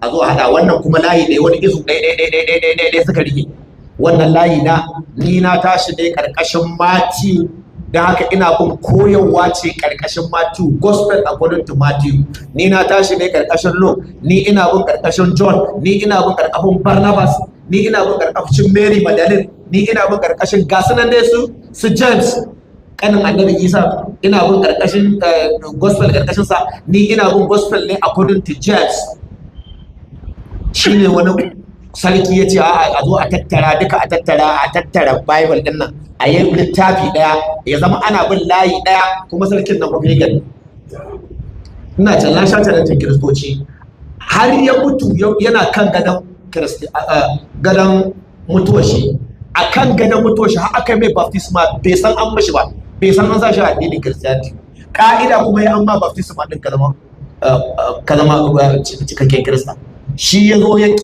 A zo a haɗa wannan kuma layi ɗaya, wani izu ɗaya ɗaya ɗaya ɗaya ɗaya ɗaya suka rike wannan layi. Na ni na tashi ne ƙarƙashin Matthew, don haka ina bin koyarwa ce ƙarƙashin Matthew, Gospel according to Matthew. Ni na tashi ne ƙarƙashin Luke, ni ina bin ƙarƙashin John, ni ina bin ƙarƙashin Barnabas, ni ina bin ƙarƙashin Mary Magdalene, ni ina bin ƙarƙashin gasu nan dai su James, kanin Annabi Isa, ina bin ƙarƙashin gospel ƙarƙashin sa. Ni ina bin gospel ne according to James. Shine wani sarki ya ce a zo a tattara duka, a tattara Bible din nan, a yi littafi daya, ya zama ana bin layi daya. Kuma sarkin nan pagan. Ina can na sha challenge Kiristoci har ya mutu yana kan gadon gadon mutuwar shi. A kan gadon mutuwar shi har aka mai baptisma, bai san an mashi ba, bai san an sa shi a addinin Kiristiyaniti. Ka'ida kuma ya an ma baptisma din ka zama cikakken Kirista. Shi ya zo ya